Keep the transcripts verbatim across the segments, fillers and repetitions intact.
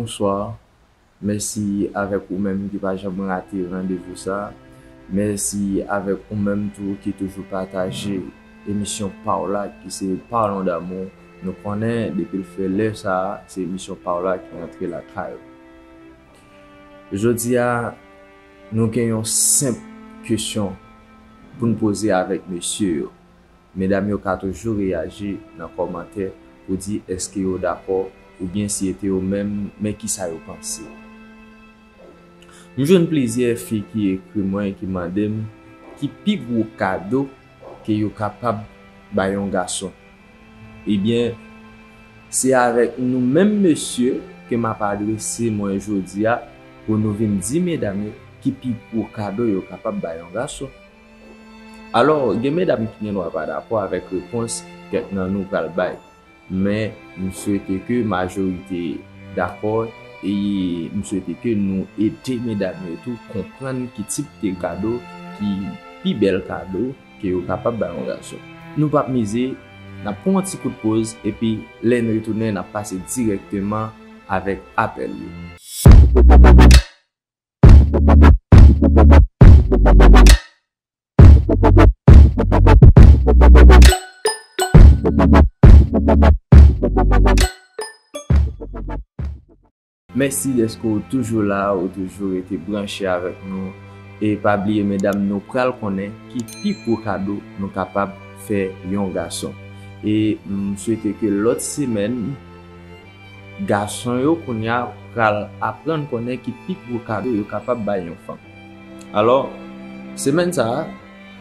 Bonswa. Mèsi avèk ou menm ki pa janm rate randevou sa. Mèsi avèk ou menm tou ki toujou pataje emisyon pa w la ki se Parlons d'amour. Nou konnen depi l fè lè sa a, se emisyon pa w la ki rantre lakay ou. Jodi a, nou gen yon senp kesyon pou n poze avèk mesye yo. Medam yo ka toujou reyaji nan kòmantè pou di èske yo dakò oubyen si e te yo menm, men kisa yo panse. M jwenn plizyè fi ki ekri mwen, ki mande m ki pi gwo kado ke yo kapab bay yon gason. Ebyen, se avèk nou menm mesye ke m ap adrese mwen jodi a pou nou vin di medam yo ki pi gwo kado yo kapab bay yon gason. Alò, gen medam ki gen dwa pa dakò avèk repons kèk nan nou pral bay, men m swete ke majorite dakò e m swete ke nou ede medam yo tou konprann ki tip de kado ki pi bèl kado ke yo kapab bay yon gason. Nou p ap mize, n ap pran yon ti kout poz, epi lè n retounen, n ap pase dirèkteman avèk apèl yo. Mèsi dèske w toujou la, ou toujou rete branche avèk nou. E pa bliye, medam, nou pral konnen ki pi gwo kado nou kapab fè yon gason. E m swete ke lòt semèn, gason yo kounye a pral aprann konnen ki pi gwo kado yo kapab bay yon fanm. Alò, semèn sa a,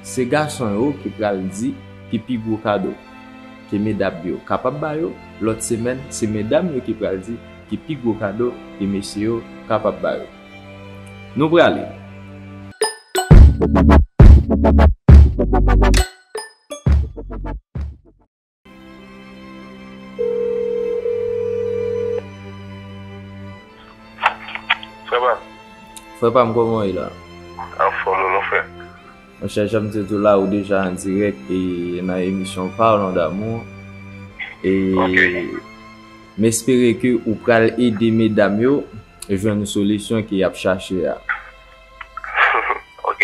se gason yo ki pral di ki pi gwo kado ke medam yo kapab ba yo. Lòt semèn, se medam yo ki pral di ki pi gwo kado ke mesye yo kapab ba yo. Nou prale. Frè pa m. Frè pa m, kòman w ye la? Anfòm, wi, mon frè. Monchè, jan m te di w la, ou deja an dirèk e nan emisyon Parlons d'amour. E m espere ke ou pral ede medam yo jwenn solisyon ke y ap chache a. Ok.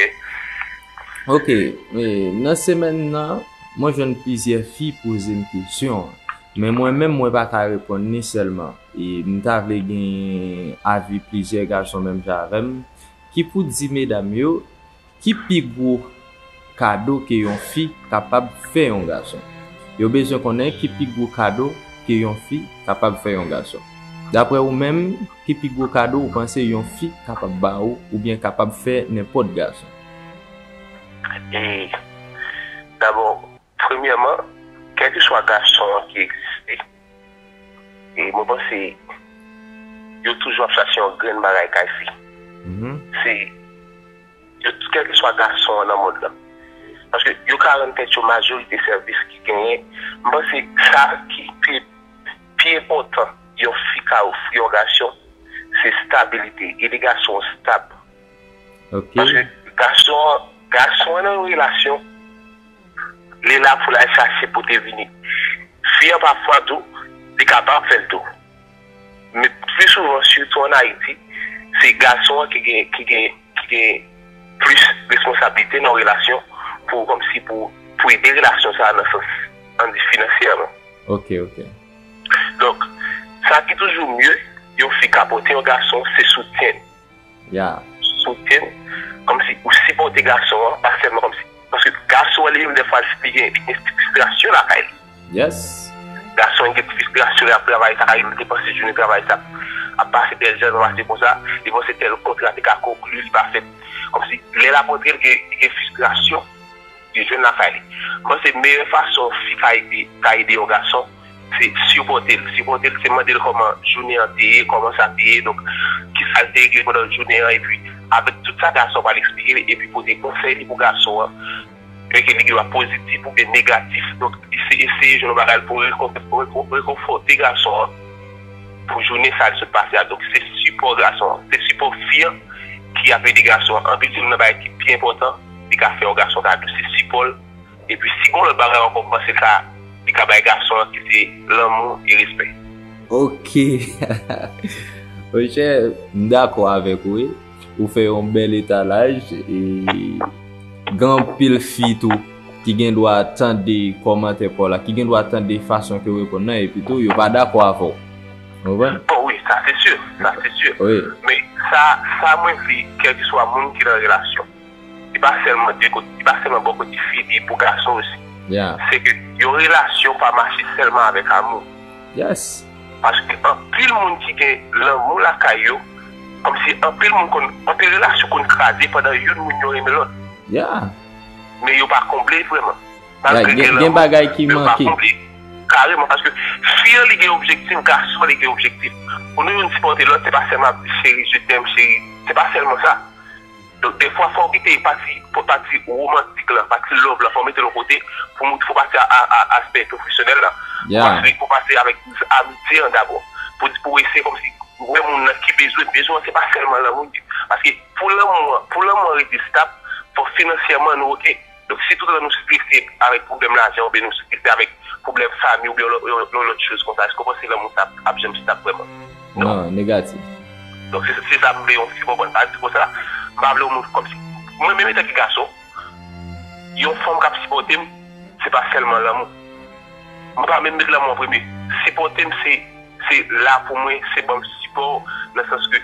Ok, e, nan semèn nan, mwen jwenn plizyè fi poze m kesyon an. Men mwen menm, mwen pa ka reponn ni sèlman. E m ta vle gen avi plizyè gason menm jan avè m, ki pou di medam yo, ki pi gwo kado ke yon fi kapab fè yon gason? Yo bezwen konnen ki pi gwo kado ke yon fi kapab fè yon gason. Daprè ou menm, ki pi gwo kado ou panse yon fi kapab ba ou oubyen kapab fè nenpòt gason? E, dabò, premyèman, kèlkeswa gason an ki egziste, e mwen panse yo toujou ap chache yon grenn bagay kay fi. Mhm. Se yo, kèlkeswa gason an nan mond lan. Paske yo ka rann tèt yo majorite sèvis ki genyen. M panse sa ki pi, pi enpòtan yon fi ka ofri yon gason, se stabilite. Ede gason an stab. Ok. Paske gason an, gason an nan yon relasyon, li la pou l al chache pote vini. Fi an pafwa tou, li kapab fè l tou. Men pli souvan, sitou ann Ayiti, se gason an ki gen, ki gen, ki gen plis responsablite nan relasyon pou, kòmsi pou, pou ede relasyon sa a nan sans, ann di finansyèman. Ok, ok. Donk, sa ki toujou mye, yon fi ka pote yon gason, se soutyen. Ya. Soutyen, kòmsi ou sipòte gason an, pa sèlman kòmsi. Paske gason an li menm, dèfwa, li gen, li gen fristrasyon lakay li. Yes. Gason an gen fristrasyon, li ap travay, sa ka rive l te panse jounen travay sa ap pase bèl jan, pase konsa, li panse tèl kontra te ka konkli, li pa fèt. Kòmsi, lè l ap antre, li gen, li gen fristrasyon, li jwenn lakay li. Mwen panse meyè fason fi ka ede, ka ede yon gason, se sipòte l. Sipòte l, se mande l kòman jounen an te ye, kòman sa te ye, donk, kisa l te regle pandan jounen an, epi, avèk tout sa gason an pral eksplike li, epi pote konsèy li pou gason an, ke li gen dwa pozitif oubyen negatif. Donk, li se eseye jwenn yon bagay pou rekon-, rekon-, rekonfòte gason an, pou jounen sa l sot pase a. Donk, se sipò gason an, se sipò fi an ki ap ede gason an. Anpil se youn nan bagay ki pi enpòtan, li ka fè yon gason kado, se sipò l. Epi si gon lòt bagay ankò, m panse sa, li ka bay gason an, ki se lanmou e respè. Ok. Monchè, m dakò avèk ou, wi. Ou fè yon bèl etalaj, e gen anpil fi tou ki gen dwa tande kòmantè pa w la, ki gen dwa tande fason ke w reponn nan, epi tou, yo pa dakò avè w. Ou konprann? Bon, wi, sa se si, sa se si. Wi. Men sa, sa mwen vle, kèlkeswa moun ki nan relasyon, li pa sèlman de kote, li pa sèlman bò kote fi, li pou gason osi. Yeah. Se ke yon relasyon pa mache sèlman avèk amou. Yes. Paske anpil moun ki gen lanmou lakay yo, kòmsi anpil moun konn, anpil relasyon konn kraze pandan youn moun yo renmen lòt. Yeah. Men yo pa konble vrèman. Like, gen, gen bagay ki manke. Kareman, paske fi an li gen objektif, gason li gen objektif. Pou nou youn sipòte lòt, se pa sèlman ap di cheri, je t'aime, cheri. Se pa sèlman sa. Donk, defwa, fò w kite pati, pou pati womantik la, pati love la, fò w mete l yon kote, pou mete, fò w pase a, a, a aspè pwofesyonèl la. Yeah. Fò w pase avèk amitye an dabò. Pou, pou eseye kòmsi wè moun nan ki bezwen, bezwen an se pa sèlman lanmou li. Paske pou lanmou an, pou lanmou an rete stab, fò finansyèman nou oke. Donk, si toutan nou strese avèk pwoblèm lajan oubyen nou strese avèk pwoblèm fanmi oubyen yon lòt, yon, yon lòt choz konsa, èske w panse lanmou sa ap, ap janm stab vrèman? Non, negatif. Donk, se, se sa m vle yon fi konprann. Pa di konsa, m pa vle yon moun kòmsi. Mwen menm, etanke gason, yon fanm k ap sipòte m, se pa sèlman lanmou. M pa menm met lanmou an premye. Sipòte m, se, se la pou mwen, se ban m sipò, nan sans ke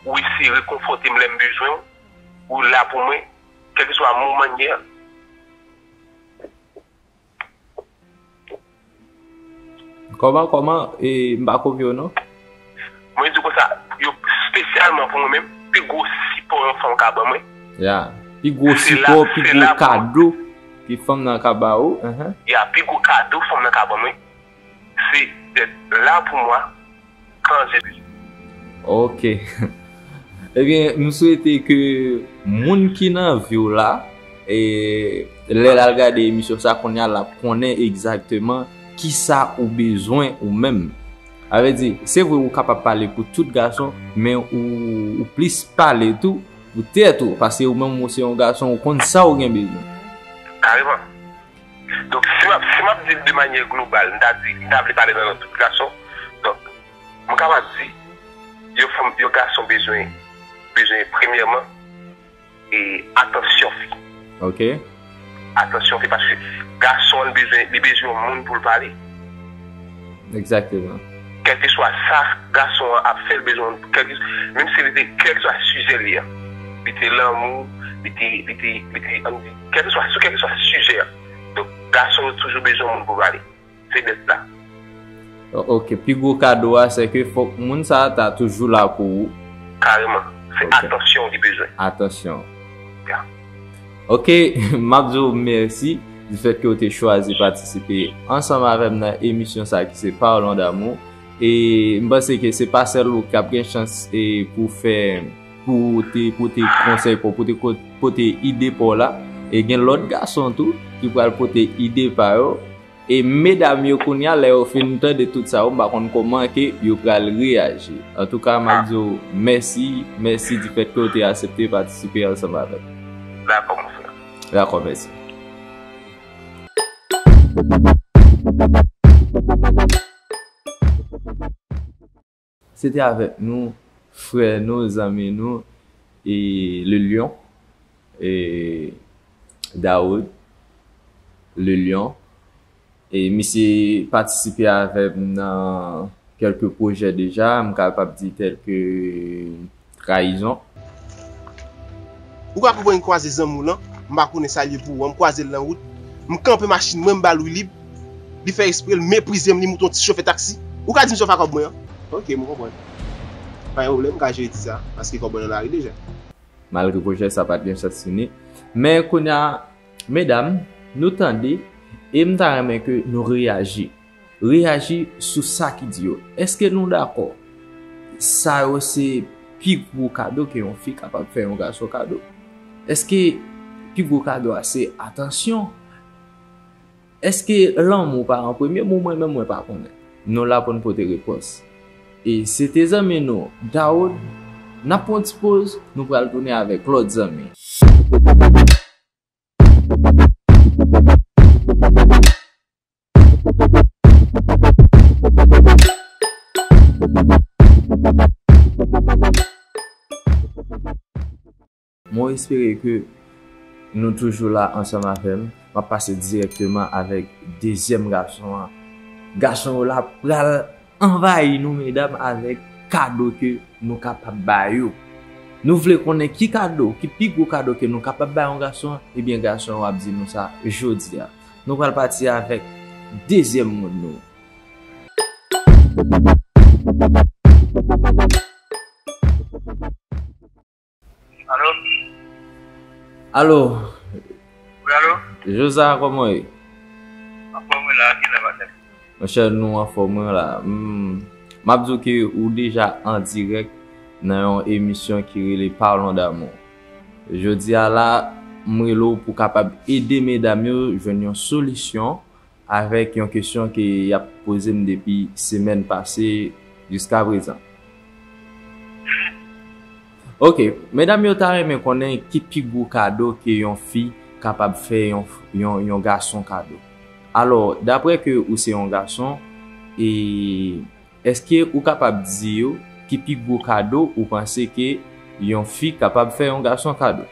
ou eseye rekonfòte m lè m bezwen w, ou la pou mwen, kèlkeswa moman n ye a. Kòman, kòman, e, m pa kopye w non. Mwen di w konsa, yo espesyalman pou mwen menm, pi gwo sipò yon fanm ka ban mwen. Ya. Pi gwo sipò, pi gwo kado ke fanm nan ka ba ou. Ahan. Ya, pi gwo kado fanm nan ka ban mwen, se d'être là pour moi quand j'ai besoin. Ok. Ebyen, m swete ke moun ki nan vi w la, e, lè l al gade emisyon sa, kounye a l ap konnen egzakteman kisa ou bezwen ou menm. Sa vle di, se vre ou kapab pale pou tout gason, men ou, ou plis pale tou pou tèt ou, paske ou menm ou se yon gason, ou konn sa ou gen bezwen. Kareman. Donk, si m ap, si m ap di l de manyè global, m ta di, m ta vle pale nan non tout gason. Donk, m kapab di, yon fanm, yon gason bezwen, bezwen premyèman, e, atansyon fi. Ok. Atansyon fi, paske gason an bezwen, li bezwen yon moun pou l pale. Egzakteman. Kèlkeswa sa gason an ap fè, l bezwen, kèlke, menm si li te, kèlkeswa sijè li an, li te lanmou, li te, li te, li te, ann di, kèlkeswa, sou kèlkeswa sijè an. Donk, gason yo toujou bezwen moun pou pale. Se d'être là. O-, ok, pi gwo kado a, se ke fòk moun sa a ta toujou la pou ou. Kareman. Se Ok. Atansyon li bezwen. Atansyon. Ya. Ok, m ap di w mèsi di fèt ke w te chwazi patisipe ansanm avè m nan emisyon sa ki se Parlons d'amour. E m panse ke se pa sèl ou k ap gen chans e pou fè, pou te pote konsèy pa w, pou te ko-, pote ide pa w la. E gen lòt gason tou ki pral pote ide pa yo. E medam yo kounye a, lè yo fin tande tout sa yo, m pa konn kòman ke yo pral reyaji. Antouka, m ap di w mèsi, mèsi di fèt ke w te aksepte patisipe ansanm avè m. Dakò, mon frè. Dakò, mèsi. Se te avèk nou, frè nou, zanmi nou, e le Lion, e Daoud, le Lion. E misye patisipe avè m nan kèlke pwojè deja, m kapab di tèl ke Trayizon. Ou ka konprann kwaze zanmi w lan, m pa konnen sa l ye pou ou an, m kwaze l nan wout, m kanpe machin mwen, m ba l wi lib, li fè espre l meprize m, li moute yon ti chofè taksi. Ou ka di m sa w fè ak kòb mwen an? Ok, m konprann. Pa gen pwoblèm, m ka jere ti sa, paske kòb mwen nan lari deja. Malgre pwojè sa pa t gen chans fini. Men kounye a, medam, nou tande, e m ta renmen ke nou reyaji. Reyaji sou sa ki di yo. Èske nou dakò? Sa yo se pi gwo kado ke yon fi kapab fè yon gason kado? Èske pi gwo kado a se atansyon? Èske lanmou pa an premye? Bon, mwen menm, mwen pa konnen. Nou la pou n pote repons. E se te zanmi nou, Daoud. N ap pran yon ti poz, nou pral tounen avèk lòt zanmi. Mwen espere ke nou toujou la ansanm avè m. M ap pase dirèkteman avèk dezyèm gason an. Gason yo la pral anvayi nou, medam, avèk kado ke nou kapab ba yo. Nou vle konnen ki kado, ki pi gwo kado ke nou kapab ba yon gason, ebyen, gason yo ap di nou sa jodi a. Nou pral pati avèk dezyèm moun nou. Alo? Alo? Wi, alo? Josa, kòman w ye? Anfòm wi la, ki la, patnè? Monchè, nou anfòm wi la. Hmm. M ap di w ke ou deja an dirèk nan yon emisyon ki rele Parlons d'amour. Jodi a la, m rele w pou kapab ede medam yo jwenn yon solisyon avèk yon kesyon ke y ap poze m depi semèn pase jiska prezan. Ok, medam yo ta renmen konnen ki pi gwo kado ke yon fi kapab fè yon, yon, yon gason kado. Alò, daprè ke ou se yon gason, e èske ou kapab di yo ki pi gwo kado ou panse ke yon fi kapab fè yon gason kado?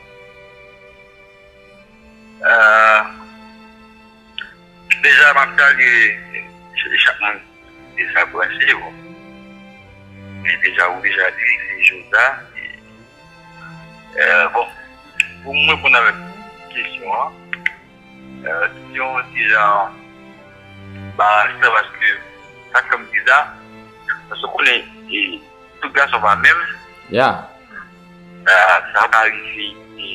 Euh, Deja, m ap salye ch-, chak moun ki deja branche, bon. E deja, ou deja di, se Josa. E, euh, bon, pou mwen reponn avèk kesyon an, euh, se yon ti jan anbarasan paske sa k fè m di sa, paske w konnen, e, tout gason pa menm. Ya. Sa, sa ka rive, e,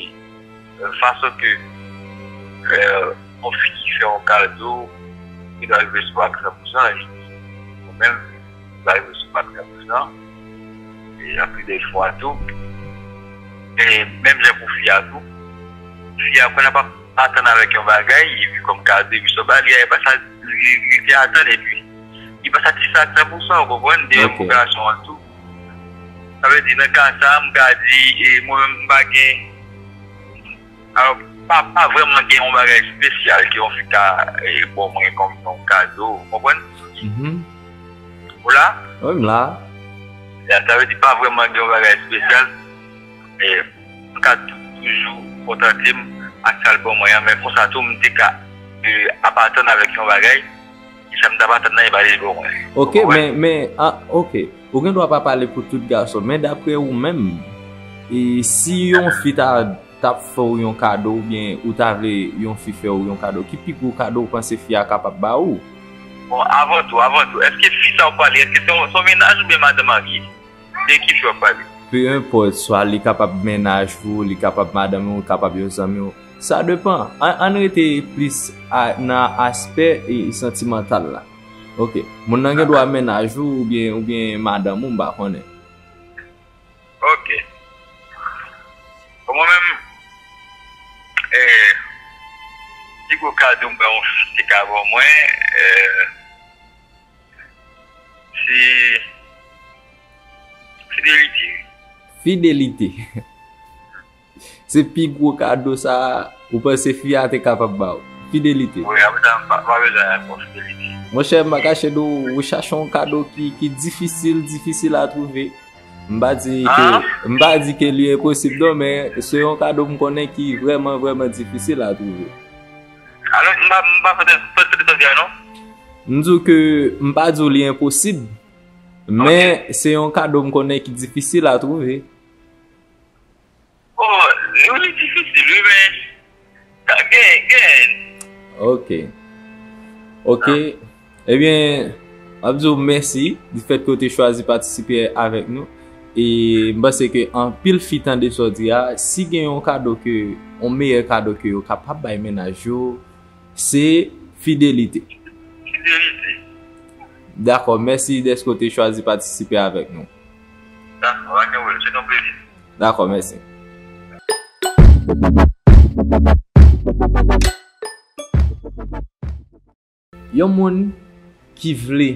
fason ke, e, yon fi ki fè yon kado, li dwe rive sou ak san pou san, e, ou menm, li dwe rive sou ak san pou san, e, anpil de fwa tou. E menm jan pou fi a tou, fi a, kon ap atann avèk yon bagay, epi kòm kado, epi sa w ba li a, e pa sa li, li te atann, epi li pa satisfè ak san pou san, ou konprann, de menm pou gason an tou. Sa vle di, nan ka sa, m ka di, e, mwen menm, m pa gen, alò, pa, pa vrèman gen yon bagay espesyal ke yon fi ka, e, ban mwen kòm yon kado, ou konprann? Mhm. Ou la? Wi, m la. Ya, sa vle di, pa vrèman gen yon bagay espesyal. E, m ka tou-, toujou kontante m ak sa l ban mwen an, men konsa tou, m te ka, e, ap atann avèk yon bagay, e sa m t ap atann nan, e pa li ban mwen. Ok, men, men, ah, ok. Ou gen dwa pa pale pou tout gason, men daprè ou menm, e si yon fi ta, t ap fè w yon kado, oubyen ou ta vle yon fi fè w yon kado, ki pi gwo kado ou panse fi a kapab ba ou? Bon, avan tou, avan tou, èske fi sa w pale, èske se yon, se yon mennaj oubyen madan marye? De ki fi w ap pale? Pe enpòt, swa li kapab mennaj ou, li kapab madanm ou, li kapab yon zanmi w. Sa depann. An, ann rete plis a, nan aspè, e, santimantal la. Ok. Moun nan gen dwa mennaj ou oubyen, oubyen madanm ou, m pa konnen. Ok. Bon, mwen menm, e, pi gwo kado m wè yon fi te ka ban mwen, e, se fidelite. Fidelite. Se pi gwo kado sa ou panse fi a te kapab ba w. Fidelite. Wi, apre sa, m pa, pa bezwen ankò fidelite. Monchè, m pa kache di w, ou chache yon kado ki, ki difisil, difisil a twouve. M pa di ke, ah? M pa di ke li enposib non, men se yon kado m konnen ki vrèman, vrèman difisil a twouve. Alò, m pa, m pa fè tande, fè tande sa w di a non. M di w ke m pa di w li enposib, men se yon kado m konnen ki difisil a twouve. Oh, li, li difisil, wi, men gen, gen. Ok. Ok. Ebyen, m ap di w mèsi di fèt ke w te chwazi patisipe avèk nou. E m panse ke anpil fi tande sa w di a, si gen yon kado ke, yon meyè kado ke yo kapab bay mennaj yo, se fidelite. Fidelite. Dakò, mèsi dèske w te chwazi patisipe avèk nou. Dakò, pa gen pwoblèm, se yon plezi. Dakò, mèsi. Yon moun ki vle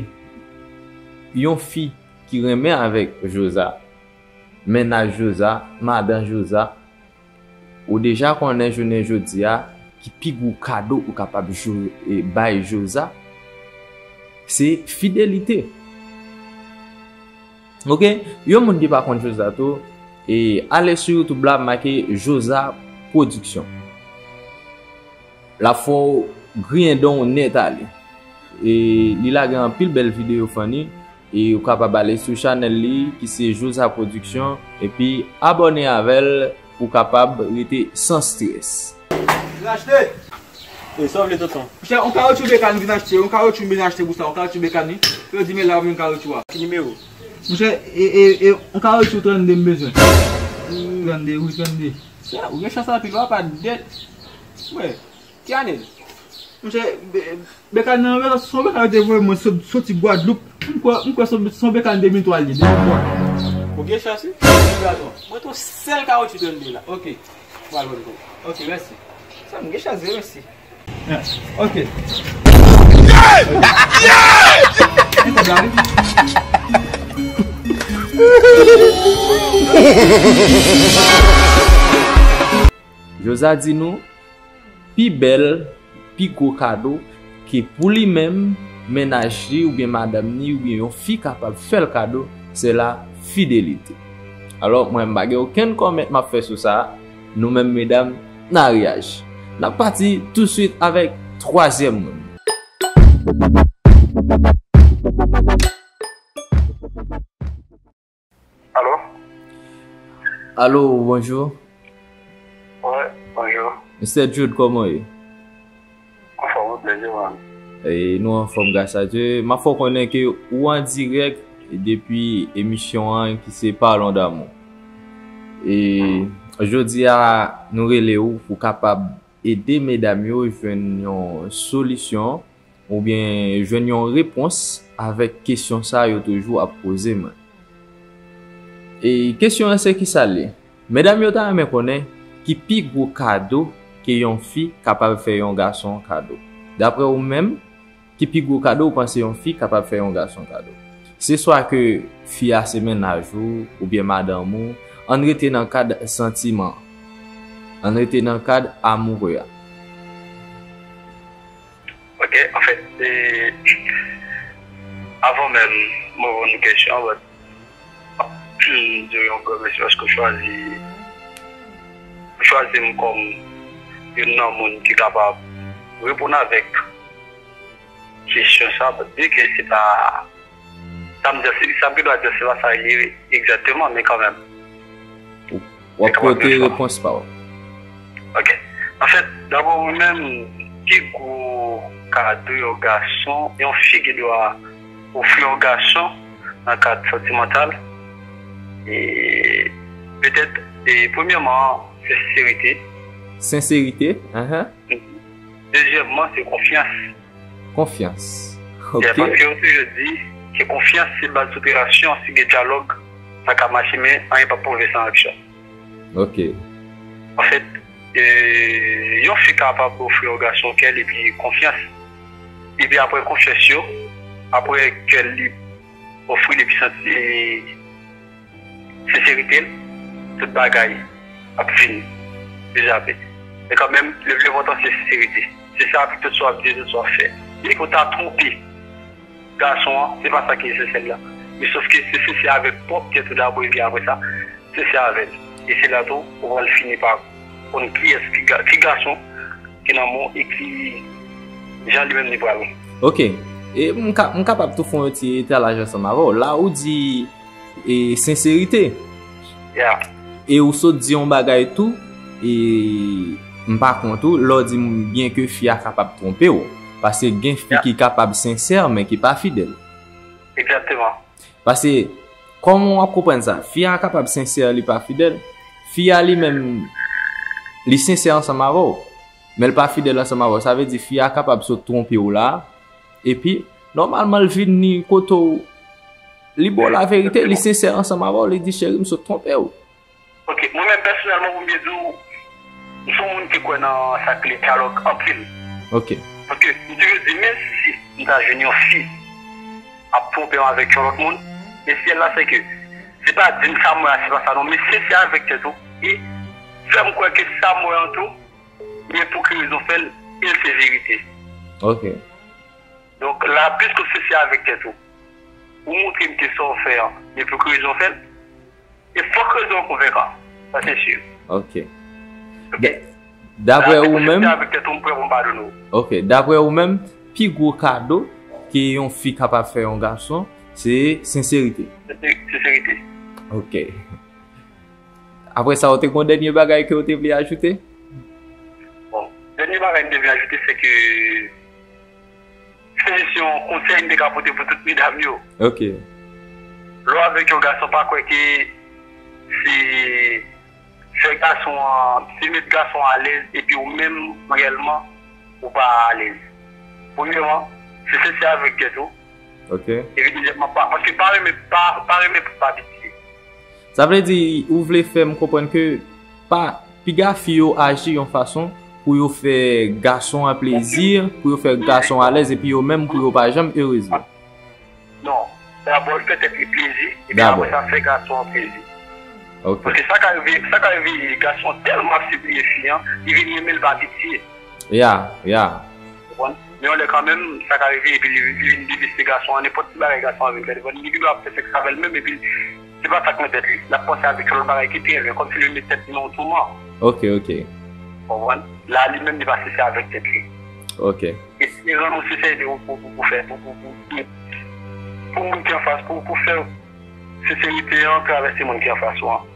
yon fi ki renmen avèk Josa, mennaj Josa, madan Josa, ou deja konnen jounen jodi a, ki pi gwo kado ou kapab jo-, e, bay Josa, se fidelite. Ok? Yon moun ki pa konn Josa tou, E ale sou YouTube la, make Joza Production. L ap fè w griyen dan w nèt ale. E li lage anpil bèl videyo funny. E ou kapab ale sou chanèl li ki se Joza Production. Epi abòne avè l pou w kapab rete san strès. Rachte! E sa w vle tonton? Monchè, yon kawotchou bekàn m vin achte, yon kawotchou m vin achte pou sa, yon kawotchou bekàn wi. Yo di men la w vin kawotchou a. Ki nimewo? Monchè, e, e, e, yon kawotchou trannde m bezwen. Trannde, wi, trannde. Sa, ou gen chans anpil, w ap pa dèt. Wè, ki ane l? Monchè, be-, bekàn nan, se yon bekàn yo te voye mwen sot-, soti Gwadloup. M kwè, m kwè se yon, se yon bekàn de mil twa l ye, de mil twa. Ou gen chans wi. Mwen tou sèl kawotchou trannde la. Ok. Pral bon kou. Ok, mèsi. Sa m gen chans vre, mèsi. Ok. Gen kòb la wi. Joza di nou, pi bèl, pi gwo kado ke pou li menm, mennaj li oubyen madanm ni oubyen yon fi kapab fè l kado, se la fidelite. Alò, mwen m pa gen okenn kòmantè m ap fè sou sa, nou menm medam, n a reyaji. N ap pati touswit avèk twazyèm moun. Alo? Alo, bonjou. Wi, bonjou. Mistè Jude, kòman w ye? Anfòm, wi, plezi, man. E, nou anfòm, gras a Dye. M ap fè w konnen ke ou an dirèk depi emisyon an ki se Parlons d'amour. E jodi a, nou rele w pou kapab ede medam yo jwenn yon solisyon oubyen jwenn yon repons avèk kesyon sa yo toujou ap poze mwen. E kesyon an se kisa l ye? Medam yo ta renmen konnen ki pi gwo kado ke yon fi kapab fè yon gason kado. Daprè ou menm, ki pi gwo kado ou panse yon fi kapab fè yon gason kado? Se swa ke fi a se mennaj ou oubyen madanm ou, ann rete nan kad santiman, ann rete nan kad amoure a. Ok, anfèt, e, avan menm mwen reponn kesyon an, m di w yon gran mèsi paske w chwazi, w chwazi m kòm youn nan moun ki kapab reponn avèk kesyon sa, byenke se pa, sa m di, se, sa m gen dwa di, se pa sa l ye egzakteman, men kanmenm. Ou, w ap pote repons pa w. Ok. Anfèt, dabò, mwen menm, pi gwo kado yon gason, yon fi gen dwa ofri yon gason nan kad santimantal, e petèt, e premyèman, senserite. Senserite? Ahan. Dezyèmman, se konfyans. Konfyans. Ok. Yeah, paske yo toujou di, se konfyans, se baz tout relasyon, si gen dyalòg, sa ka mache, men anyen p ap pwouve san aksyon. Ok. Anfèt, e, yon fi kapab ofri yon gason kè l epi konfyans. Epi apre konfyans yo, apre kè l li ofri l epi santi senserite l, tout bagay ap vin deja vre. Men kanmenm, le pli enpòtan se senserite. Se sa, tout sa w ap di, tout sa w ap fè. Byenke w ta twonpe gason an, se pa sa ki esansyèl la. Men sòf ke se sensè avèk pwòp tèt ou dabò, epi apre sa, sensè avè l. E se la tou, ou pral fini pa konn kiyès ki ga-, ki gason ki nan men w e ki jan li menm li pral. Ok. E m ka, m kapab tou fè yon ti etalaj ansanm avè w. La ou di e senserite. Yeah. E ou sot di yon bagay tou, e m pa kont ou, lè w di m byenke fi a kapab twonpe w. Paske gen fi ki kapab sensè, men ki pa fidèl. Egzakteman. Paske, kòman w ap konprann sa? Fi a kapab sensè, li pa fidèl. Fi a li menm, li sensè ansanm avè w, men l pa fidèl ansanm avè w. Sa vle di fi a kapab sot twonpe w la, epi, nòmalman, l vini kote w, li ba w laverite, li sensè ansanm avè w, li di, cheri, m sot twonpe w. Ok, mwen menm pèsonèlman, pou m byen di w, m se yon moun ki kwè nan sa k rele dyalòg anpil. Ok. Paske m toujou di, men si m ta jwenn yon fi ap twonpe m avèk yon lòt moun, esansyèl la, se ke se pa di m sa m wè a, se pa sa non, men sensè avèk tèt ou, e fè m kwè ke sa m wè an tou, men pou ki rezon fè l, e l se verite. Ok. Donk, la, piske w sensè avèk tèt ou, ou montre m ke sa w fè an, men pou ki rezon fè l, E fòk rezon an konvenkan. Sa se si. Ok. Ok. Da-, daprè ou menm, avèk tèt ou, m prè pou m padone w. Ok, daprè ou menm, pi gwo kado ke yon fi kapab fè yon gason, se senserite. Senserite. Ok. Apre sa, ou te gon dènye bagay ke ou te vle ajoute? Bon, dènye bagay m te vle ajoute, se ke se jis yon konsèy m te ka pote pou tout medam yo. Ok. Lè w avèk yon gason, pa kwè ke se fè gason an, se met gason an alèz, epi ou menm, reyèlman, ou pa alèz. Premyèman, se sensè avèk tèt ou. Ok. Epi dezyèmman, pa, paske pa renmen, pa, pa renmen pou pa pitye. Sa vle di, ou vle fè m konprann ke pa, piga fi yo aji yon fason pou yo fè gason an plezi, pou yo fè gason alèz, epi yo menm pou yo pa janm erez. Non. Dabò, fè tèt li plezi, epi apre sa, fè gason an plezi. Ok. Paske sa ka rive, sa ka rive, gason tèlman ap sipliye fi an, li vin renmen l pa pitye. Ya, ya. Konprann? Men yon lè kanmenm, sa ka rive, epi li, li vin deteste gason an, nenpòt ki bagay gason an vin fè, li vin, li vin ap fè sèks avè l menm, epi se pa sa k nan tèt li. L ap panse avèk yon lòt bagay ki pi enben, kòmsi li met tèt li nan yon touman. Ok, ok. Konprann? La, li menm, li pa sensè avèk tèt li. Ok. E se rann ou senserite pou, pou, pou, pou fè, pou, pou, pou, pou, pou moun ki anfas, pou, pou fè senserite an travèse moun ki anfas ou an.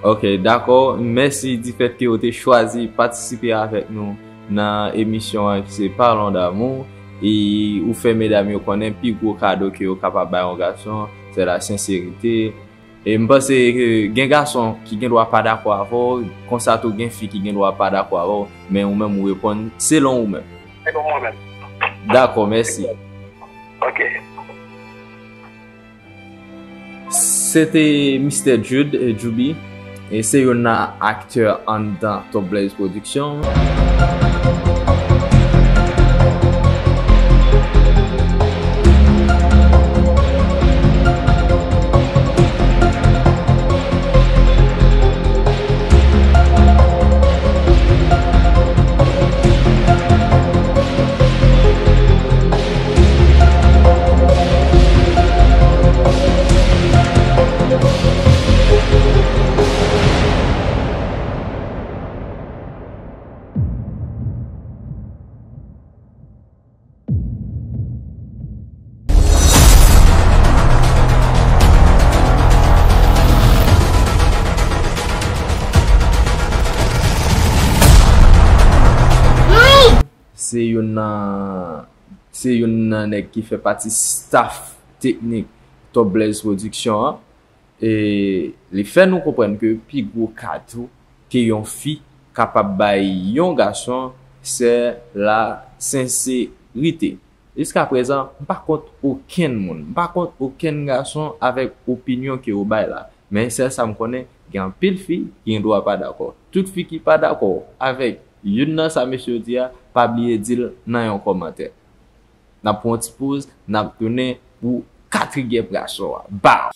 Ok, dakò. Mèsi difèt ke ou te chwazi patisipe avèk nou nan emisyon an ki se Parlons d'amour. E ou fè medam yo konnen pi gwo kado ke yo kapab bay yon gason, se la senserite. E m panse ke gen gason ki gen dwa pa dakò avè w, konsa tou gen fi ki gen dwa pa dakò avè w, men ou menm ou reponn selon ou menm. Selon mwen menm. Dakò, mèsi. Ok. Se te mistè Jude, eh, Juby, e se youn nan aktè anndan Top Blaze Production. Se youn nan, se youn nan nèg ki fè pati staff teknik Top Blaze Production an. E li fè nou konprann ke pi gwo kado ke yon fi kapab bay yon gason, se la senserite. Jiskaprezan, m pa kont okenn moun, m pa kont okenn gason avèk opinyon ke ou bay la. Men sèl sa m konnen, gen anpil fi ki gen dwa pa dakò. Tout fi ki pa dakò avèk youn nan sa mesye yo di a, pa bliye di l nan yon kòmantè. N ap pran yon ti poz, n ap tounen pou katriyèm gason an. Bam!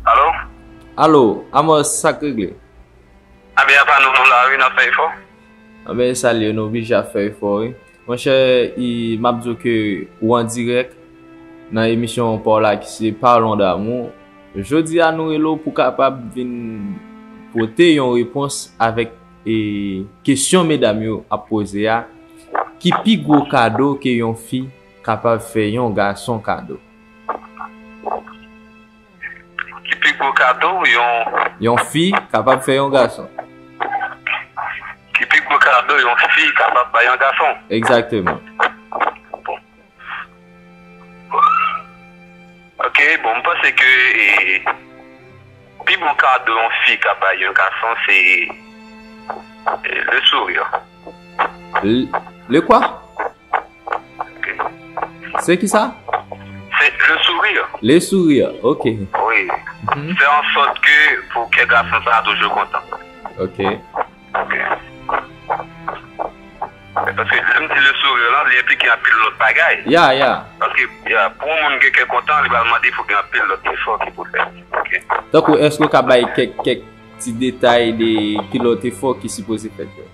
Alo? Alo, Amos, sa k regle? Anben, apa nou, nou la wi, n ap fè efò. Anben, salye, nou oblije ap fè efò, wi. Monchè, e, m ap di w ke ou an dirèk nan emisyon pa w la ki se Parlons d'amour. Jodi a, nou rele w pou kapab vin pote yon repons avèk, e, kesyon medam yo ap poze a. Ki pi gwo kado ke yon fi kapab fè yon gason kado? Ki pi gwo kado yon... Yon fi kapab fè yon gason. Ki pi gwo kado yon fi kapab bay yon gason? Egzakteman. Bon. Ok, bon, m panse ke, e, pi bon kado yon fi ka bay yon gason, se, e, le sourire. Le, le quoi? Ok. Se ki sa? Se le sourire. Le sourire, ok. Wi. Mhm. Fè an sòt ke pou kè gason sa a toujou kontan. Ok. Ok. Paske lè m di le sourire lan, li enplike anpil lòt bagay. Ya, ya. Paske, ya, pou yon moun gen kè kontan, li pral mande pou gen anpil lòt efò ki pou fè. Ok. Tankou, èske w ka bay kèk, kèk ti detay de ki lòt efò ki sipoze fèt yo.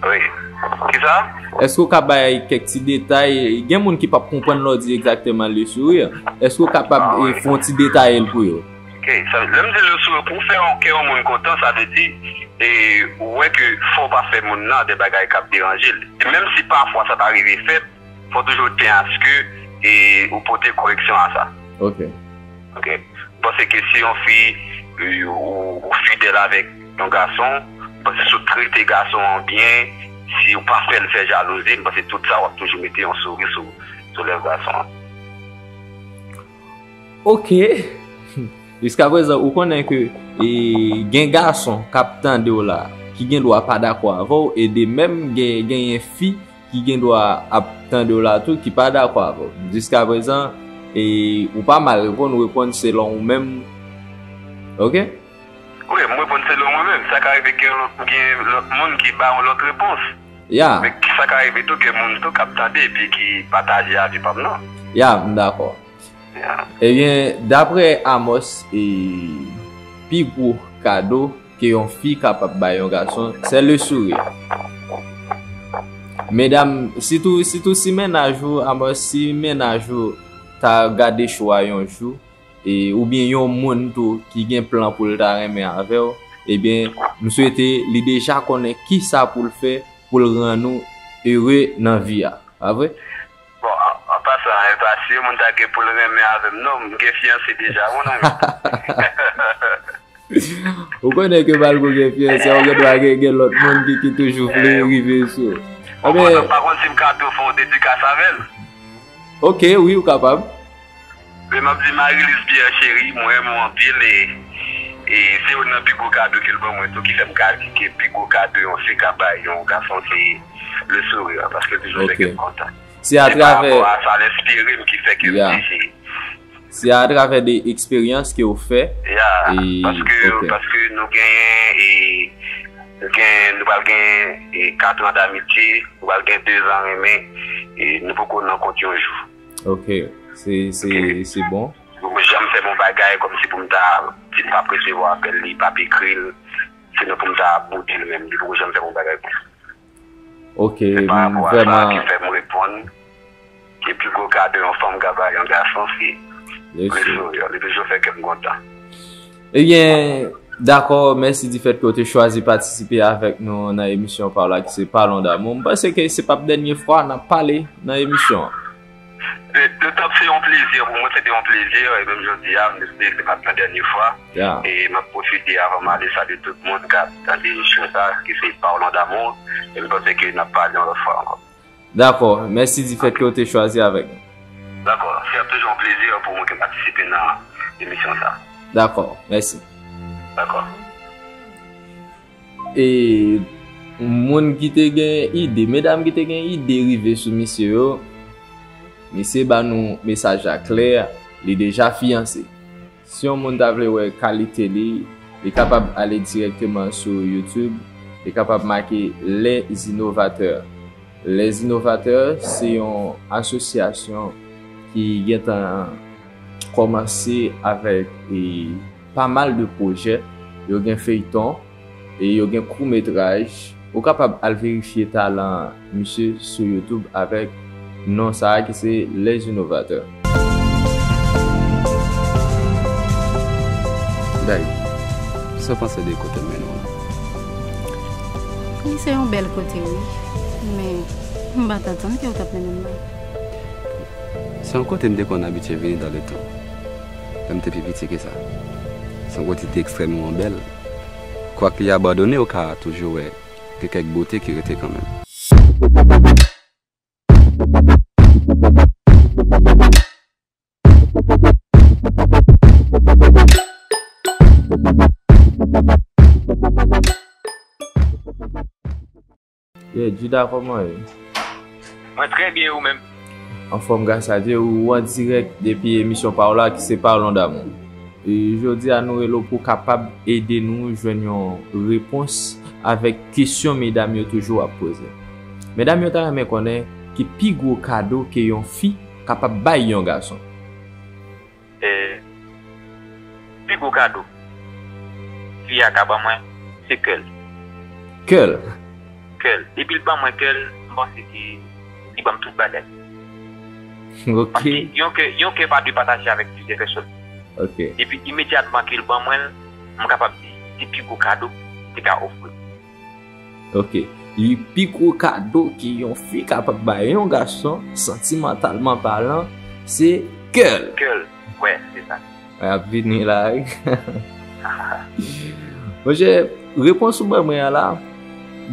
Wi. Kisa? Èske w ka bay kèk ti detay? Gen moun ki p ap konprann lè w di egzakteman le sourire. Èske w kapab Ah, e, wi. fè yon ti detay l pou yo? Ok, sa, lè m di le sourire, pou fè yon kè yon moun kontan, sa vle di e, ou wè ke fò w pa fè moun nan de bagay k ap deranje l. E menm si pafwa sa ta rive fèt, fò toujou ten aske e, ou pote koreksyon a sa. Ok. Ok. M panse ke si yon fi, ou, ou fidèl avèk yon gason, m panse si w trete gason an byen, si w pa fè l fè jalouzi, m panse tout sa w ap toujou mete yon souri sou, sou lèv gason an. Ok. Jiskaprezan, ou konnen ke e, gen gason k ap tande w la, ki gen dwa pa dakò avè w, e de menm gen, genyen fi ki gen dwa ap tande w la tou, ki pa dakò avè w. Jiskaprezan, e, ou pa mal reponn, ou reponn selon ou menm. Ok? Wi, m reponn selon mwen menm. Sa ka rive ke lòt, gen lòt moun ki ba yon lòt repons. Ya, Men sa ka rive tou ke moun tou k ap tande epi ki pataje avi pa m nan. ya, m dakò. Ya. Ebyen, daprè Amos, e, pi gwo kado ke yon fi kapab bay yon gason, se le sourire. Medam, sitou, sitou si mennaj ou, Amos, si mennaj ou ta gade cho a yon jou, e, oubyen yon moun tou ki gen plan pou l ta renmen avè w, ebyen, m swete li deja konnen kisa pou l fè pou l rann ou ere nan vi a. Pa vre? Bon, an, an pasan, e pa si yon moun ta gen pou l renmen avè m, non, m gen fiyanse deja, mon ami. Ou konnen ke malgre w gen fiyanse, ou gen dwa gen, gen lòt moun ki, ki toujou vle rive sou ou. Bon, Ebyen, m pa konn si m ka tou fè yon dedikas avè l. Ok, wi, ou kapab. Men m ap di Marie-Lise Pierre cheri, mwen renmen w anpil e, e se youn nan pi gwo kado ke l ban mwen tou ki fè m ka di ke pi gwo kado yon fi ka bay yon gason se le sourire, paske l toujou fè Ok. ke m kontan. Se atravè, Se pa rapò a sa l enspire m ki fè ke m Ya. di se se atravè de eksperyans ke w fè. Ya, E, paske, ok. Paske nou genyen e, nou gen, nou pral gen e, kat an damitye, nou pral gen de zan renmen, e nou poko nan kont yon jou. Ok, se, se, se bon. Ou janm fè m yon bagay kòmsi pou m ta di l p ap resevwa apèl li, p ap ekri l, sinon pou m ta boude l menm, li poko janm fè m yon bagay konsa. Ok, Se pa m rapò a sa ki vrèman, fè m reponn ke pi gwo kado yon fanm ka bay yon gason se le le sourire. Sourire. Li toujou fè kè m kontan. Ebyen, dakò, mèsi di fèt ke w te chwazi patisipe avèk nou nan emisyon pa w la ki se Parlons d'amour. M panse ke se p ap dènye fwa n ap pale nan emisyon an. Le, le top, se yon plezi pou mwen, se te yon plezi, e menm jodi a, m espere ke se p ap yon dènye fwa. Ya. E m ap pwofite avan m ale salye tout moun k ap tande show sa, ki se Parlons d'amour, e m panse ke n ap pale yon lòt fwa ankò. Dakò, mèsi di fèt ke w te chwazi avèk nou. Dakò, se ap toujou yon plezi pou mwen ke m patisipe nan emisyon sa. Dakò, mèsi. Dakò. E moun ki te gen ide, medam ki te gen ide rive sou misye yo, misye ba nou mesaj la klè, li deja fiyanse. Si yon moun ta vle wè kalite li, li kapab ale dirèkteman sou YouTube, li kapab make Les Innovateurs. Les Innovateurs se yon asosyasyon ki gentan kòmanse avèk e, pa mal de pwojè. Yo gen feyton e yo gen kout metraj. Ou kapab al verifye talan misye sou YouTube avèk non sa a ki se Les Innovateurs. Day, sa w panse de kote m mennen w la? Li se yon bèl kote, wi. Men, m pa t atann ke w t ap mennen m la. Se yon kote m te konn abitye vini dans le temps, lè m te pi piti ke sa. Se yon kote ki te ekstrèmeman bèl. Kwak li abandone, ou ka toujou wè gen kèk bote ki rete kanmenm. Yeah, Juda, kòman w ye? Mwen trè byen, ou menm? Anfòm, gras a Dye, ou an dirèk depi emisyon pa w la ki se Parlons d'amour. E jodi a nou rele w pou w kapab ede nou jwenn yon repons avèk kesyon medam yo toujou ap poze. Medam yo ta renmen konnen ki pi gwo kado ke yon fi kapab bay yon gason. E, pi gwo kado. fi a ka ban mwen, se kè l. Kè l. Kè l. Depi l ban mwen kè l, m panse ke li ban m tout bagay. Ok. Paske yon kè, yon kè pa dwe pataje avèk plizyè pèsòn. Ok. Epi imedyatman ke l ban mwen l, m kapab di se pi gwo kado m te ka ofri. Ok. Li pi gwo kado ke yon fi kapab bay yon gason, santimantalman palan, se kè l. Kè l. Wè, se sa. Mwen ap vini la wi. Monchè, repons ou ban mwen an la,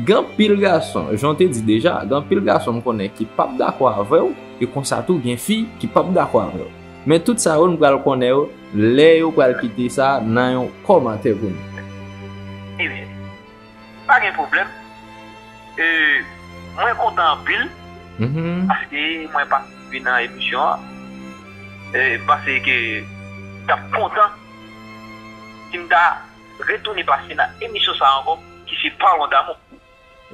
gen anpil gason, jan w te di deja, gen anpil gason m konnen ki p ap dakò avè w, e konsa tou gen fi ki p ap dakò avè w. Men tout sa yo, nou pral konnen yo lè yo pral kite sa nan yon kòmantè pou nou. Ebyen, pa gen pwoblèm. E, mwen kontan anpil Mhm. paske mwen patisipe nan emisyon an. E, m panse ke m t ap kontan si m ta retounen pase nan emisyon sa ankò, ki se Parlons d'amour.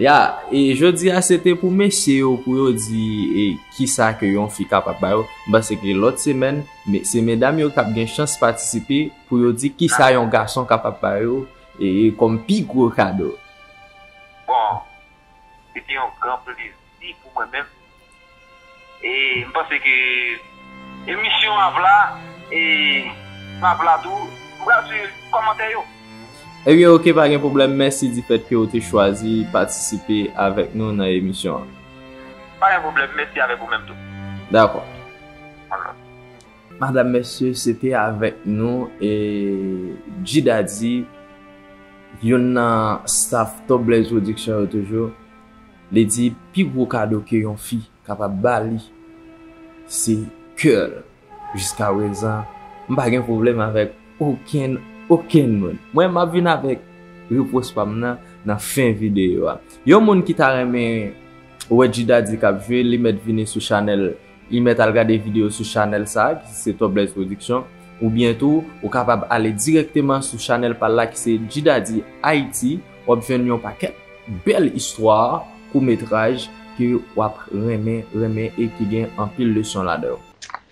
Ya, e jodi a se te pou mesye yo pou yo di e, kisa ke yon fi kapab ba yo. M panse ke lòt semèn, me- se medam yo k ap gen chans patisipe pou yo di kisa yon gason kapab ba yo e, e kòm pi gwo kado. Bon, se te yon gran plezi pou mwen menm. E m panse ke emisyon ap la, e m ap la tou. M pral swiv kòmantè yo. Ebyen, ok, pa gen pwoblèm. Mèsi difèt ke w te chwazi patisipe avèk nou nan emisyon an. Pa gen pwoblèm, mèsi avèk ou menm tou. Dakò. Alò. Madam, mesye, se te avèk nou e G Daddy, youn nan staff Top Blaze Production yo toujou. Li di pi gwo kado ke yon fi kapab ba li, se kè l. Jiskaprezan, m pa gen pwoblèm avèk okenn, okenn moun. Mwen, m ap vin avèk repons pa m nan, nan fen videyo a. Yon moun ki ta renmen wè G Daddy k ap jwe, li mèt vini sou chanèl, li mèt al gade videyo sou chanèl sa a, ki se Top Blaze Production, oubyen tou, ou kapab ale dirèkteman sou chanèl pa l la, ki se G Daddy Haiti, w ap jwenn yon pakèt bèl istwa, koutmetraj ke w ap renmen, renmen e ki gen anpil leson ladan yo.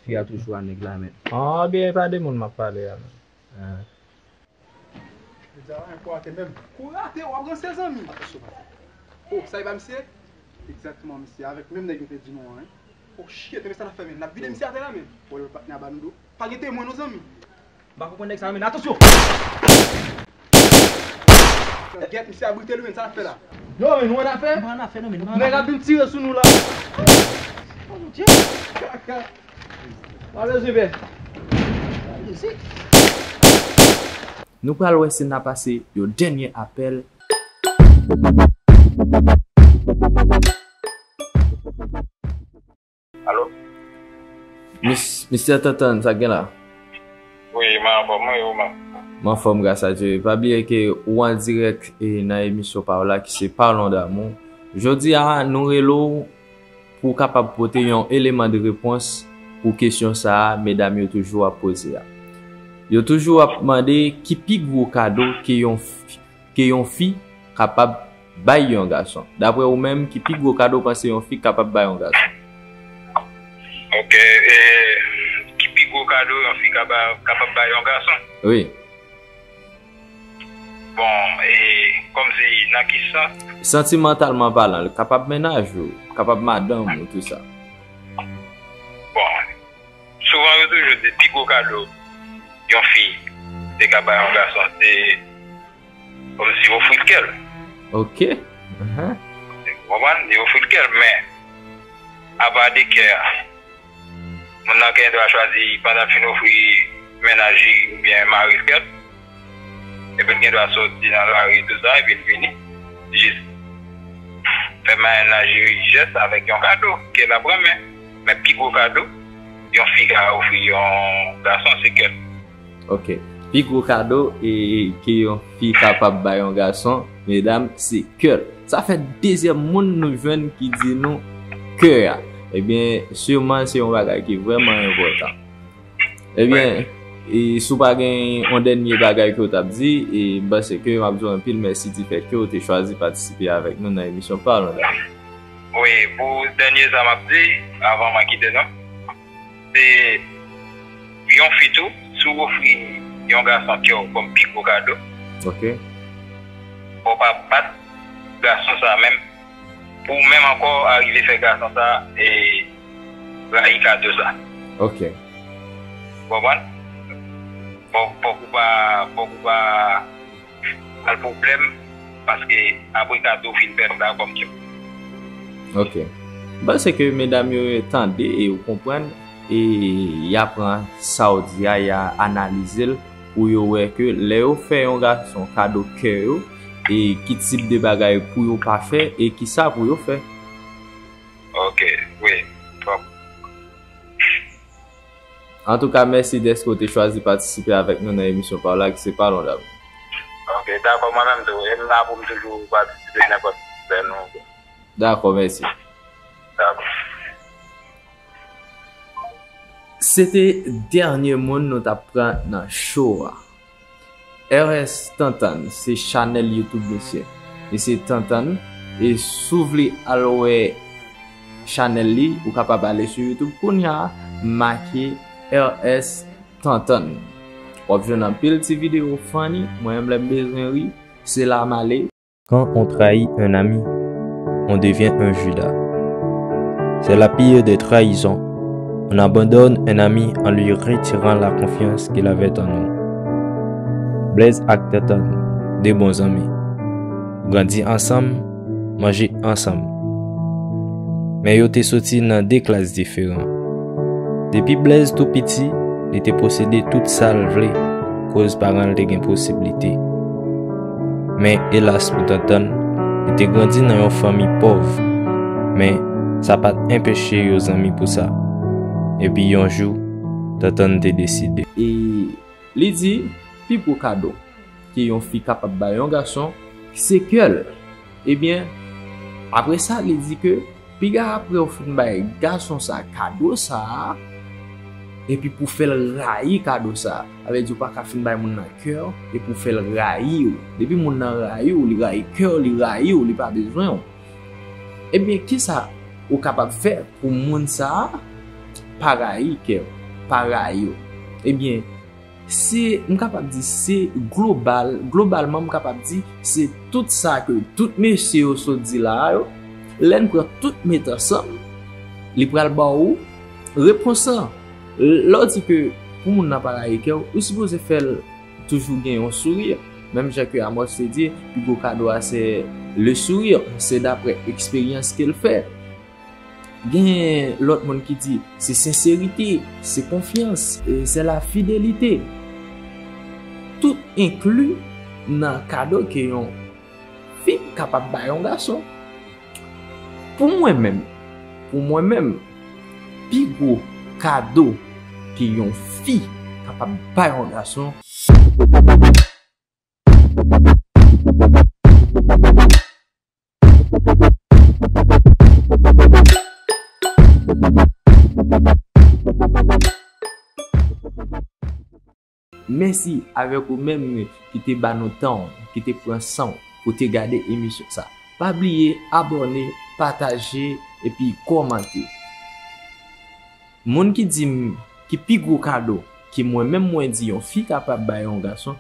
Fi a toujou a nèg la, men. Ah, byen, e pa de moun m ap pale a, men. Ah. Deja, en kou rate menm. Kou rate, w ap ranse zanmi. Oh, sa e pa misye? Egzakteman, misye. Avèk menm nèg yo te di nou an, wi. Oh, shit, men sa n ap fè, men. N ap vide misye atè la, men. Wòl patnè a ba nou do. Pa gen temwen, non, zanmi. M pa konprann nèg sa yo, men. Atansyon! Gèt, misye abrite li, men. Sa n ap fè la? Yo, men, nou ann afè? M pa ann afè, non, men. Nèg ap vin tire sou nou la. Oh, mon Dieu! Kaka. Pa bezwen pè. Nou pral wè si n a pase yon dènye apèl. Alo? Mis- Mistè Tantan, sa k gen la? Wi, mwen anfòm, wi, ou menm? Mwen anfòm, gras a Dye. Pa bliye ke ou an dirèk e nan emisyon pa w la ki se Parlons d'amour. Jodi a, nou rele w pou w kapab pote yon eleman de repons pou kesyon sa a medam yo toujou ap poze a. Yo toujou ap mande ki pi gwo kado ke yon fi, ke yon fi kapab bay yon gason. Dapre ou menm, ki pi gwo kado w panse yon fi kapab bay yon gason? Ok, e, ki pi gwo kado yon fi kapab, kapab bay yon gason? Wi. Bon, e, kòmsi nan ki sans? Santimantalman palan, li kapab mennaj ou, kapab madanm ou, tou sa. Bon, souvan yo toujou di pi gwo kado yon fi te ka bay yon gason, se kòmsi ofri l kè l. Ok. Ahan. Ou konprann? Li ofri l kè l, men apa de kè a, moun nan gen dwa chwazi pandan l fin ofri mennaj li oubyen mari l kè l, epi l gen dwa soti nan lari tou sa, epi l vini jis fè mennaj li jès avèk yon kado ke l ap renmen. Men pi gwo kado yon fi ka ofri yon gason se kè l. Ok. Pi gwo kado e, e, ke yon fi kapab bay yon gason, medam, se kè l. Sa fè dezyèm moun nou jwenn ki di nou kè a. Ebyen, siman se yon bagay ki vrèman enpòtan. Ebyen, e, si w pa gen yon dènye bagay ke w t ap di, e, m panse ke m ap di w anpil mèsi difèt ke w te chwazi patisipe avèk nou nan emisyon Parlons d'amour. Wi, pou dènye sa m ap di, avan mwen kite nou, se yon fi tou, si w ofri yon gason kè w kòm pi gwo kado, Ok. Fò w pa bat gason sa menm. Pou w menm ankò arive fè gason sa e rayi kado sa. Ok. Ou konprann? Fòk, fòk ou pa, fòk ou pa al pwoblèm, paske apre kado fin fè sa kòm tchèp. Ok. M panse ke medam yo tande e yo konprann, e y a pran sa w di a, y a analize l, pou yo wè ke lè yo fè yon gason kado kè yo, e ki tip de bagay pou yo pa fè, e ki sa pou yo fè. Ok, wi. Bon. Antouka, mèsi dèske w te chwazi patisipe avèk nou nan emisyon pa w la, ki se Parlons d'amour. Ok, dakò, mwen menm tou. E m la pou m toujou patisipe nenpòt lè nou. Dakò, mèsi. Dakò. Se te dènye moun nou t ap pran nan show a. R S Tantann, se chanèl YouTube misye. Misye Tantann, e si w vle al wè chanèl li, ou kapab ale sou YouTube kounye a, make R S Tantann. W ap jwenn anpil ti videyo funny, mwen menm lè m bezwen ri, se la m ale. Quand on trahit un ami, on devient un Judas. C'est la pire des trahisons. On abandonne un ami en lui retirant la confiance qu'il avait en nous. Blaise ak Tantann, de bon zanmi. Grandi ansanm, manje ansanm. Men yo te soti nan de klas diferan. Depi Blaise tou piti, li te posede tout sa l vle, koz paran l te gen posiblite. Men elas pou Tantann, li te grandi nan yon fanmi pòv. Men sa pa t enpeche yo zanmi pou sa. Epi yon jou, Tantann te deside. E li di, pi gwo kado ke yon fi kapab bay yon gason, se kè l. Ebyen, apre sa, li di ke piga apre w fin bay gason sa kado sa, epi pou fè l rayi kado sa. Sa vle di w pa ka fin bay moun nan kè w, epi w fè l rayi w. Depi moun nan rayi w, li rayi kè w, li rayi w, li pa bezwen w. Ebyen, kisa ou kapab fè pou moun sa a pa rayi kè w, pa rayi w? Ebyen, se, m kapab di, se global, globalman, m kapab di, se tout sa ke tout mesye yo sot di la a yo, lè n pran tout met ansanm, li pral ba w repons lan. Lè w di ke pou moun nan pa rayi kè w, ou sipoze fè l toujou gen yon souri. Menm jan ke Amos te di, pi gwo kado a se le sourire, se daprè eksperyans ke l fè. Gen lòt moun ki di se senserite, se konfyans, e se la fidelite. Tout enkli nan kado ke yon fi kapab bay yon gason. Pou mwen menm, pou mwen menm, pi gwo kado ke yon fi kapab bay yon gason, mèsi avèk ou menm ki te ba nou tan w, ki te pran san w pou te gade emisyon sa. Pa bliye abòne, pataje, epi kòmante. Moun ki di m ki pi gwo kado ke mwen menm mwen di yon fi kapab bay yon gason,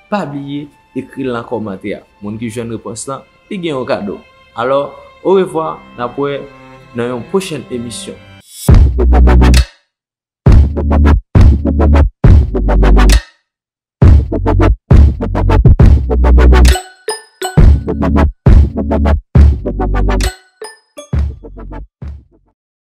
pa bliye ekri l nan kòmantè a. Moun ki jwenn repons lan, li gen yon kado. Alò, orevwa, n ap wè nan yon pwochèn emisyon.